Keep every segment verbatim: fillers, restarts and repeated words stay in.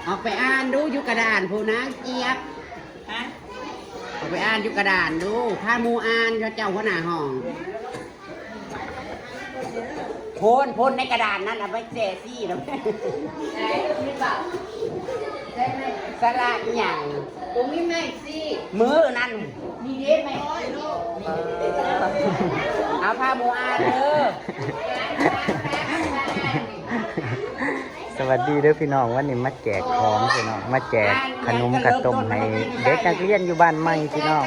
ออกไปอ่านดูอยู่กระดานพู้นนะเจี๊ยบ ฮะ ออกไปอ่านอยู่กระดานดู พาหมู่อ่าน เจ้าหัวหน้าห้อง โพนโพนในกระดานนั้นเอาไปแจซี่แล้ว ไหน มีเปล่า ได้ไหม สระอีหยัง ตรงนี้ไหมสิ มื้อนั้น มีเด้ไหม เออ เอาพาหมู่อ่านเด้อ สวัสดีเด้อพี่น้อง วันนี้มาแจกของพี่น้อง มาแจกขนมข้าวต้มให้เด็กนักเรียนอยู่บ้านใหม่พี่น้อง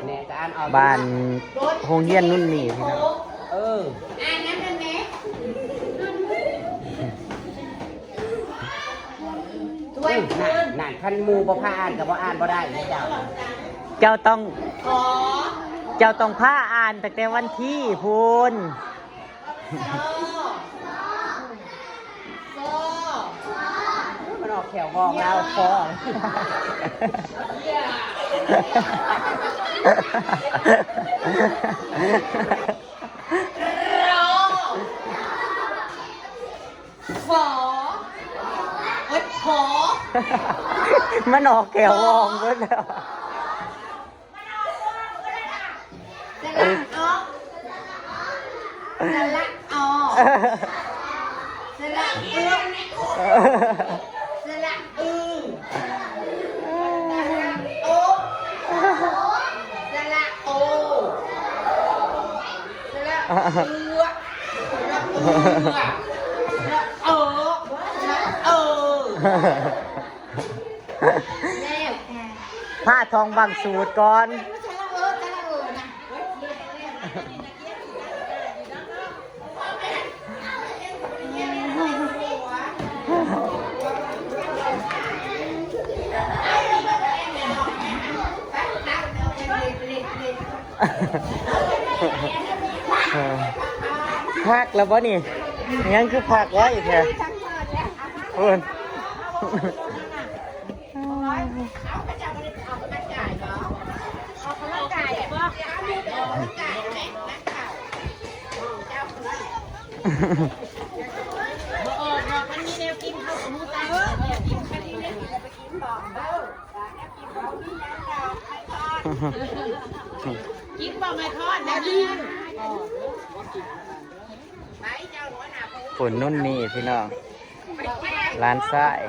แม่จะอ่านออก บ้านโรงเรียนนุ่นนี่พี่น้อง เออ อ่านนั้นมันแม่ ถ้วย นั่น นั่น คันหมู่บ่พาอ่านก็บ่อ่านบ่ได้นะเจ้า เจ้าต้อง ขอ เจ้าต้องพาอ่านตั้งแต่วันที่พู้น ซอ ซอ มันออกแขววองแล้ว ฟอ เยี่ย รอ ฝอ เฮ้ย ขอ มันออกแขววองเบิดแล้ว สระออ สระออ สระเอือ สระอือ สระโอ สระโอ สระเอือ สระเอือ สระเออ สระเออ แล้วค่ะ พาท่องบังสูตรก่อน พักแล้วบ่นี่ ยังคือพักไว้แท้ เพิ่น กินบ่ไม่ทอดนะนี่ ฝนนุ่นนี่พี่น้อง ร้านซ้าย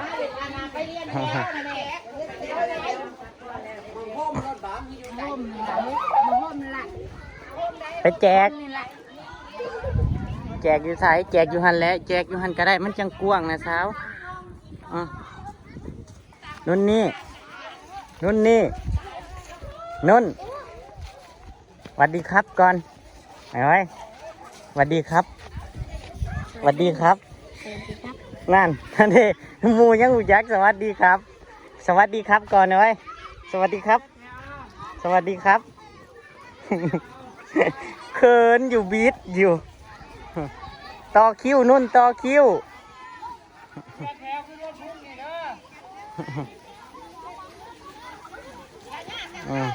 ไปแจก แจกอยู่ไส แจกอยู่หั่นแหละ แจกอยู่หั่นก็ได้ มันจังกว้างนะสาว อ่ะ นุ่นนี่ นุ่นนี่ นุ่น หวัดดีครับก่อน ไอ้ไว้ หวัดดีครับ หวัดดีครับ สวัสดีครับ นั่น นั่นเด้ หมู่ยังรู้จัก สวัสดีครับ สวัสดีครับก่อน ไอ้ไว้ สวัสดีครับ สวัสดีครับ เขินอยู่ บิดอยู่ ต่อคิว นุ่น ต่อคิว อืม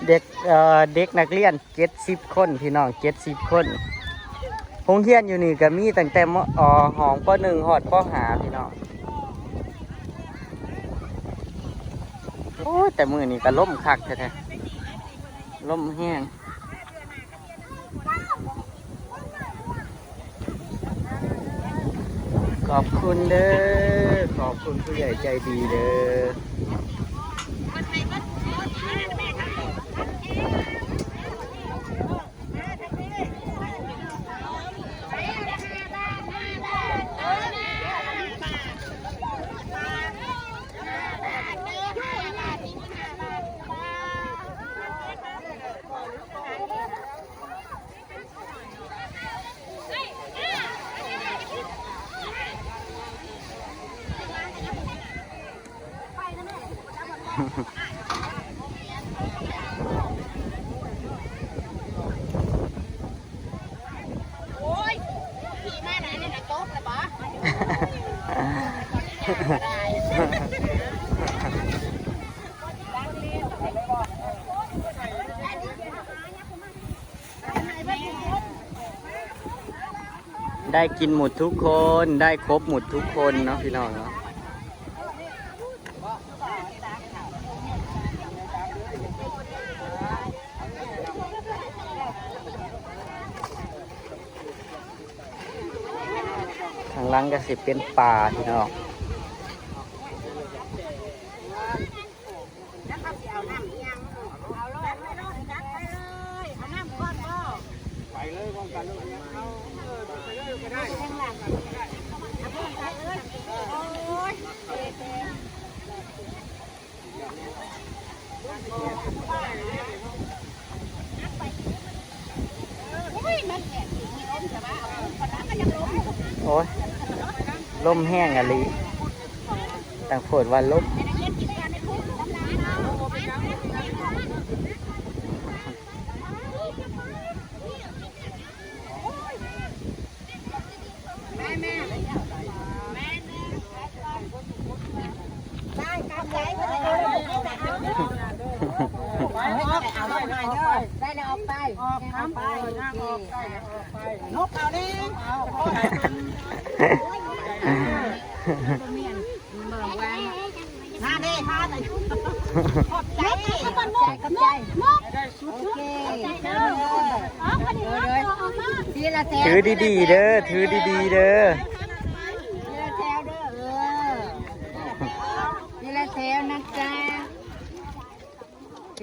เด็ก เอ่อ เด็กนักเรียนเจ็ดสิบคน พี่น้อง เจ็ดสิบคน โรงเรียนอยู่นี่ก็มีตั้งแต่ ม.เอ่อ ห้อง ป.หนึ่ง ฮอด ป.ห้า พี่น้อง โอ้ย แต่มื้อนี้ก็ลมคักแท้ๆ ลมแฮง ขอบคุณเด้อ ขอบคุณผู้ใหญ่ใจดีเด้อ โอ้ย ขี่มานะเนี่ยนะ จบแล้วบ่ ไ ได้กินหมดทุกคน ได้ครบหมดทุกคนเนาะพี่น้องเนาะ ข้างหลังก็สิเป็นป่าพี่น้อง แล้วเขาสิเอาน้ำอิหยัง เอาเลย เอาเลย เอาน้ำก้อนบ่ ไปเลยพร้อมกันเลย เอา เออ ไปเลยก็ได้ ข้างหลังก็ได้ เอาพร้อมกันเลย โอ้ย โอ้ย ลมแห้งอะลี ต่างโพดว่าลม ได้แล้วออกไป ออกครับ ออกไป นกเอาเด้ เอา มาเด้ พาไป ขอบใจ ขอบใจ โอเค เออ ทีละแถว ถือดีๆเด้อ ถือดีๆเด้อ ทีละแถวเด้อ เออ ทีละแถวนะจ๊ะ โอเค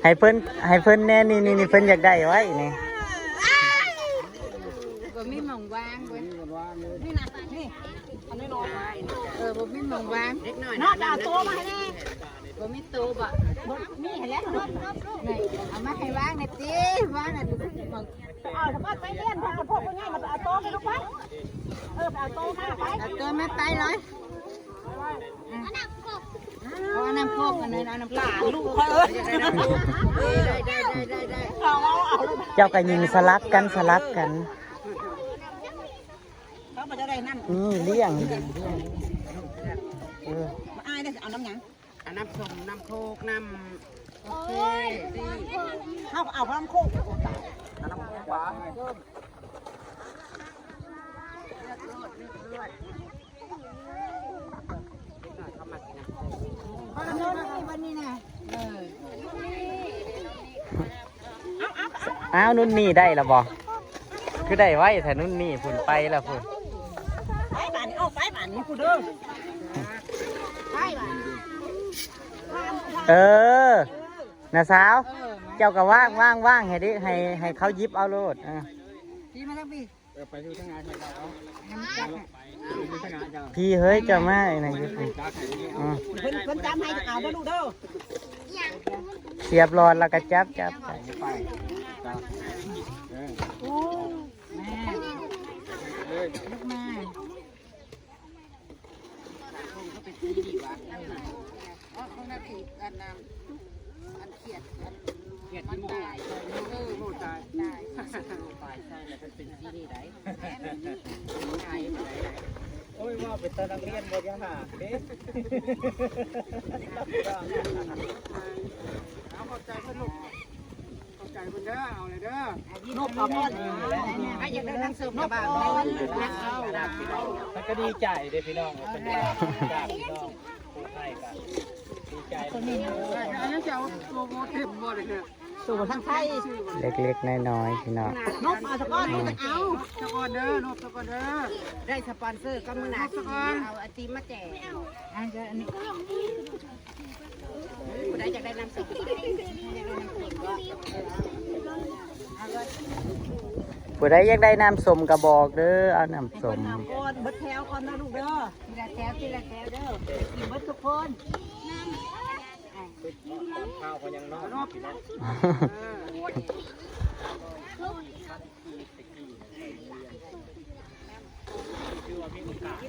ให้เพิ่น ให้เพิ่นแน่ นี่ นี่ นี่ เพิ่นอยากได้ไว้นี่ บ่มีหม่องวางเว้ย นี่นะ นี่ อันน้อยๆ เออ บ่มีหม่องวาง เนาะ เอาโต๊ะมาให้แน่ บ่มีโต๊ะบ่ บ่มีให้แล้ว นี่ เอามาให้วางหน่อยติ วางหน่อยติ หม่อง เอาเฉพาะไปเรียน เอาพวกพวกนี้มาเอาโต๊ะไปลูกไป เออ ไปเอาโต๊ะมาไป เอาโต๊ะมาไปเลย เอาน้ำโคกอันนั้น เอาน้ำโคก หลานลูกเขาเอ้ย ได้ ได้ ได้ ได้ ได้ เอา เอา เอา เจ้าก็ยิงสลับกัน สลับกัน เขาก็จะได้น้ำ นี่เลี้ยง เออ มาอ้ายได้ เอาน้ำหยัง เอาน้ำส้ม น้ำโคก น้ำ โอเค เอา เอาน้ำโคก เอาน้ำโคกหวาน เอาน้ำโคก วันนี้นะ เออ อ้าว นุ่นนี่ได้แล้วบ่ คือได้ไวแท้ นุ่นนี่ พุ่นไปแล้วพุ่น ไปบ้านนี้ ออกไปบ้านนี้ กูเด้อ ไปบ้านนี้ เออ น้าสาว เออ มา เจ้าก็ว่าง ว่าง ว่าง ให้ดิ ให้ ให้เขาหยิบเอาโลด เออ พี่มาทางพี่ เออ ไปอยู่ทางไหน ให้เขาเอา ให้มันจับ พี่เฮ้ย เจ้ามาไอ้นั่นอยู่ อืม เพิ่น เพิ่นจำให้เอาเด้อลูกเด้อ เสียบหลอดแล้วก็จับ จับไป ไป จับ เออ โอ้ แม่ เลย ลูกมา เขียดมันตาย เออ ตาย ตาย ตาย ใช่ แล้วมันเป็นที่นี่ได้ ตาย โอ้ย ว่าเป็นตานักเรียนบ่จะหาเด้ เอาขอบใจเพิ่นลูก ขอบใจเพิ่นเด้อ เอาเลยเด้อ นกเอาบ่อน ใครอยากได้น้ำส้มกระบะ มันก็ดีใจเด้อพี่น้อง เป็นญาติพี่น้อง ผู้ไทยกัน ดีใจ อันนั้นจะเอาตัวโมเทมบ่เลยเนี่ย สู่ทางไทย เล็กๆน้อยๆพี่น้อง นกเอาสะก้อน นกเอาสะก้อนเด้อ นกสะก้อนเด้อ ได้สปอนเซอร์ก็มื้อหน้า นกสะก้อน เอาไอติมมาแจก อันเดียวอันนี้ ผู้ใดอยากได้น้ำส้ม ผู้ใดอยากได้น้ำส้มก็บอกเด้อ เอาน้ำส้ม ก่อน เบิดแถวก่อนนะลูกเด้อ ทีละแถว ทีละแถวเด้อ กินเบิดทุกคน ข้าวเขายังนอนอยู่พี่น้อง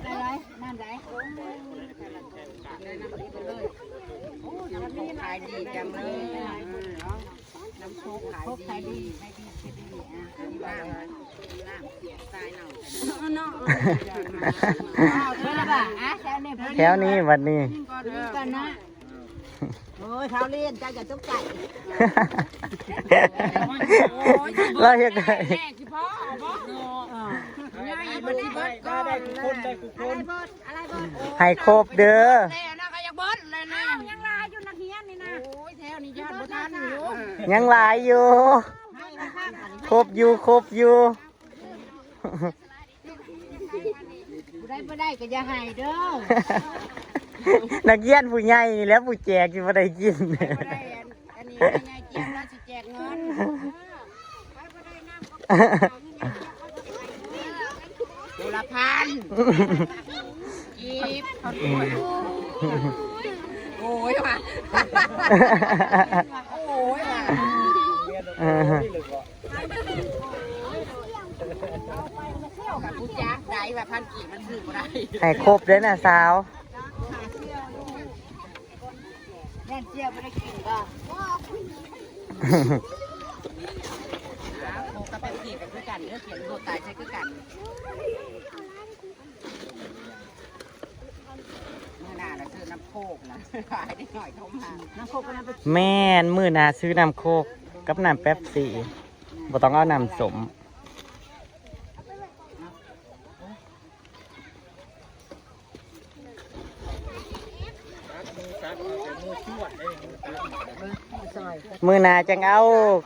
ได้ไร น้ำไร ขายดีจังเลย น้ำซุปขายดี ขายดี ขายดี ขายดี อ่ะ น้ำ น้ำเสียตายเนาะ เนาะ เพิ่นละบ่า อ่ะ แถวนี้ แถวนี้ บัดนี้ ก่อนเด้อ ก่อนนะ โอ้ย เท้าเล่น เจ้าอย่าตกใจ เราอยากได้ แม่สิพ่อเอาบ่ เออ ง่ายมันสิเบิดก่อน ได้ทุกคนได้ทุกคน อะไรเบิด อะไรเบิด ให้ครบเด้อ แล้วนะก็อยากเบิดเลยนะ อ้าว ยังหลายอยู่นักเรียนนี่นะ โอ้ย แถวนี้ย่านบ่ทันอยู่ ยังหลายอยู่ ให้นะคะ ครบอยู่ ครบอยู่ ผู้ใดบ่ได้ก็อย่าให้เด้อ นักเรียนผู้ใหญ่นี่แหละผู้แจกที่บ่ได้กิน บ่ได้อัน อันนี้แม่ยายเจี๊ยบเราสิแจกเงิน ผู้ละพัน กีบ โอ้ยว่ะ โอ้ยว่ะ เออ กูจักได้ว่าพันกีบมันซื้อบ่ได้ ให้ครบเด้อนะสาว แม่นเจี๊ยบบ่ได้กินบ่ โคกกับแป๊บซี่ก็คือกันเด้อ เขียนโคตายใช่คือกัน มื้อหน้าน่ะซื้อน้ำโคกนะ ให้เด็กน้อยเขามา น้ำโคกก็น้ำเป๊ปซี่ แม่น มื้อหน้าซื้อน้ำโคกกับน้ำแป๊บซี่ บ่ต้องเอาน้ำส้ม มื้อหน้าจังเอา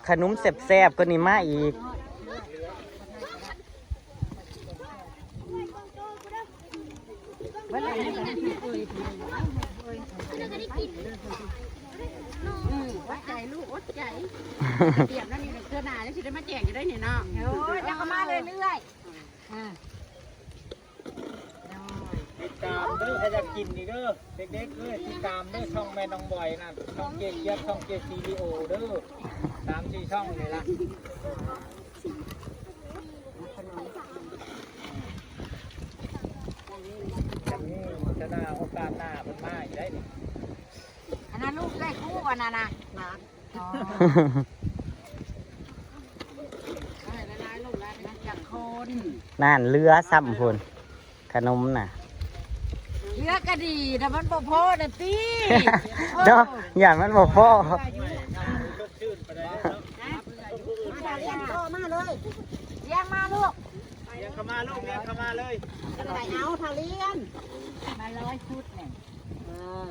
ขนมแซ่บๆกว่านี้มาอีก อืม อดใจลูก อดใจ เตรียมแล้วนี่ เทื่อหน้าจังสิได้มาแจกอยู่ได้นี่เนาะ โอ้ย แล้วก็มาเรื่อยๆ อ่า ติดตามเด้อ ถ้าอยากกินนี่เด้อ เด็กๆเอ้ย ติดตามเด้อ ช่องแม่น้องบอยนั่น ช่องเจเจี๊ยบ ช่องเจซีดีโอเด้อ สามสี่ช่องนี่ละ จะมีพัฒนาโอกาสหน้าเพิ่นมาอีกได้นี่ อันนั้นลูกได้คู่กันนะนะ อ๋อ ได้หลายๆลูกหลายๆอย่างคน นั่นเหลือซ้ำพุ้น ขนมน่ะ เหลือก็ดี แต่มันบ่พอน่ะติ เนาะ ย่านมันบ่พอ มาเลี้ยงต่อมาเลย เลี้ยงมาลูก เลี้ยงเข้ามาลูก เลี้ยงเข้ามาเลย จะได้เอาทาเลี้ยง มาร้อยชุดเนี่ย เออ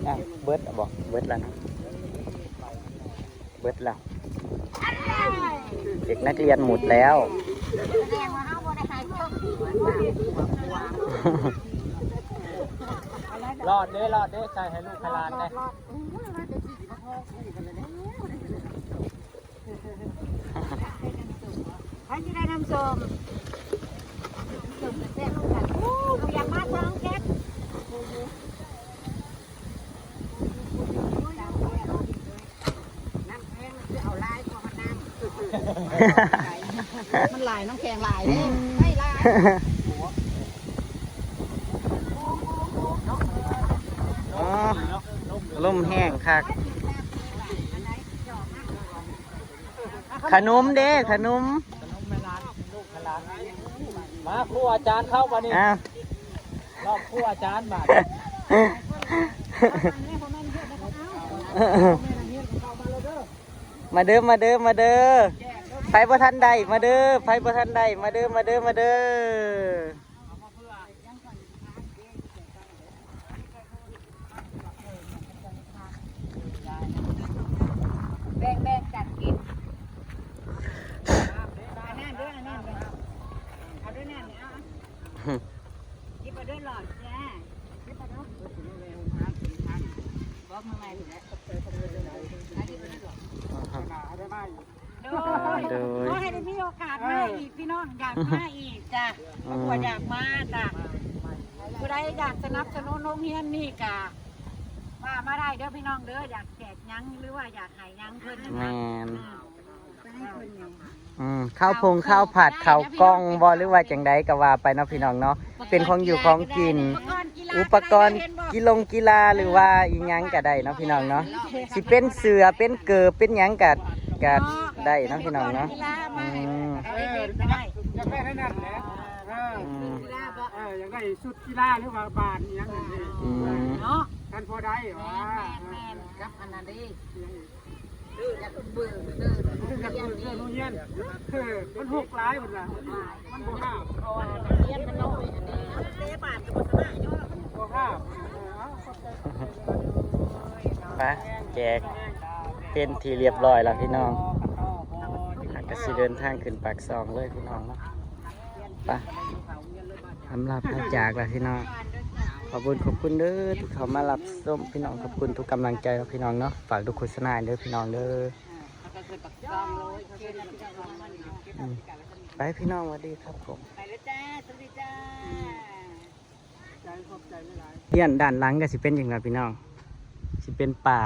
อ่ะ เบิดแล้วบ่ เบิดแล้วนะ เบิดแล้ว เด็กนักเรียนหมดแล้ว แสดงว่าเฮาบ่ได้ขายเครื่องดื่ม รอดเด้ รอดเด้ ใส่ให้ลูกให้หลานแน่ ใครสิได้น้ำส้ม น้ำส้มก็แซ่บคือกัน โอ้ อยากมาทางแก๊ส น้ำแข็งมันคือเอาหลายกว่าน้ำ มันหลาย น้ำแข็งหลายเด้ ไม่หลาย อ๋อ ลมแห้งคัก ขนมเด้ ขนม มาครูอาจารย์เข้ามานี่ อ้าว รอบครูอาจารย์บาด มาเด้อ มาเด้อ มาเด้อ ไผบ่ทันได้ มาเด้อ ไผบ่ทันได้ มาเด้อ มาเด้อ มาเด้อ แบ่งๆกันกิน อันนั้นเด้อ อันนั้นเด้อ เอาด้วยนั่น เอา หยิบเอาด้วยหลอดจ้า หยิบเอาด้วย บอกมาใหม่หมดแล้ว อันนี้เป็นหลอด โดย โดย ขอให้ได้มีโอกาสมาอีก พี่น้อง อยากมาอีกจ้ะ อืม ครอบครัวอยากมาจ้ะ ผู้ใดอยากสนับสนุนโรงเรียนนี่กะ ว่ามาได้เด้อพี่น้องเด้อ อยากแจกหยังหรือว่าอยากให้หยังเพิ่นนะ แม่น อืม ไปให้เพิ่นหยัง อืม ข้าวพงข้าวผัด ข้าวกล่องบ่ หรือว่าจังใดก็ว่าไปเนาะพี่น้องเนาะ เป็นของอยู่ของกิน อุปกรณ์กีฬงกีฬา หรือว่าอีหยังก็ได้เนาะพี่น้องเนาะ สิเป็นเสื้อ เป็นเกิบ เป็นหยังก็ ก็ได้เนาะพี่น้องเนาะ กีฬามาให้ อืม เด็กๆได้ อยากได้นั่นแหละเออ อืม กีฬาบ่ เอออยากได้ชุดกีฬาหรือว่าบาทอีหยังนั่นเอง อืม เนาะ ท่านพอได้หวะ แม่นๆกับอันนั้นเด้เด้ออยากเบิ่งเด้อ อยากเบิ่งเรื่องโรงเรียนเออมันหกหลายหมดละมันบ่ห้าม เรียนมันน้อยอันนี้เตะบาสก็บ่ชนะอยู่ บ่ห้ามเออเอา ไปแจกเป็นที่เรียบร้อยแล้วพี่น้อง หากก็สิเดินทางขึ้นปากซองเลยพี่น้องเนาะ ไปสำหรับพระจากแล้วพี่น้อง ขอบคุณขอบคุณเด้อที่เขามารับชมพี่น้อง ขอบคุณทุกกำลังใจครับพี่น้องเนาะ ฝากดูโฆษณาเด้อพี่น้องเด้อ แล้วก็คือปักซองเลยเช่นปักซองมันเนาะ อืมไปพี่น้องสวัสดีครับผม ไปแล้วจ้า สวัสดีจ้า ใจขอบใจหลาย เฮียนด้านหลังก็สิเป็นอย่างไรพี่น้อง สิเป็นป่า